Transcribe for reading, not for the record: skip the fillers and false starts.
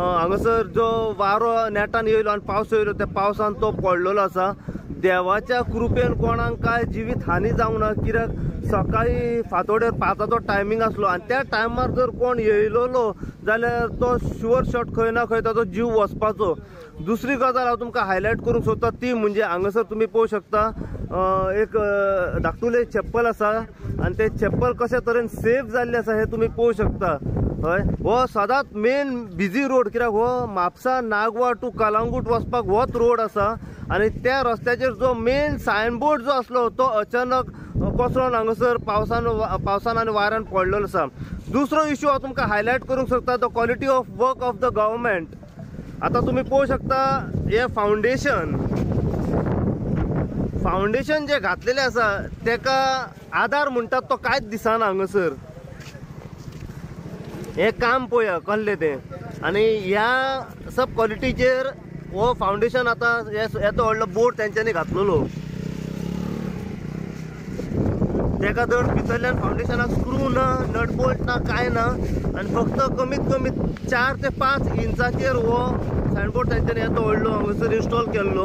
हांगासर जो वारो नेटान येयलो आनी पावस येयलो त्या पावसान तो पडलेलो आसा. देवाच्या कृपेन कोणाक काय जिवीत हानी जावंक ना, कित्याक सकाळी फांतोडेर 5 टायमींग आसलो आनी त्या टायमार जर कोण येयलोलो जाल्यार तो शुअर शॉट खंय ना खंय ताचो जीव वचपाचो. दुसरी गजाल हांव तुमकां हायलायट करूंक सोदता ती म्हणजे हांगासर तुमी पळोवंक शकता एक धाकटुलें चप्पल आसा आनी तें चप्पल कशे तरेन सेफ जाल्लें आसा हें तुमी पळोवंक शकता. हय, हो सदांच मेन बिजी रोड, कित्याक हो म्हापसा नागवा टू कलांगूट वचपाक होच रोड आसा आनी त्या रस्त्याचेर जो मेन सायनबोर्ड जो आसलो तो अचानक कोसळोन हांगासर पावसान आनी वाऱ्यान पडलेलो आसा. दुसरो इशू हांव तुमकां हायलायट करूंक सोदता the quality of work of the government. आतां तुमी पळोवंक शकता हे फावंडेशन फावंडेशन जे घातलेलें आसा तेका आधार म्हणटात तो कांयच दिसना हांगासर. हें काम पळया कसलें तें आनी ह्या सब क्वॉलिटीचेर हो फावंडेशन आतां येदो व्हडलो बोर्ड तेंच्यांनी घातलेलो, तेका धड भितरल्यान फावंडेशनाक स्क्रू ना, नट बोल्ट ना, कांय ना आनी फक्त कमीत कमी 4 ते 5 इंचाचेर हो सायनबोर्ड तेंच्यांनी येदो व्हडलो हांगासर इन्स्टॉल केल्लो.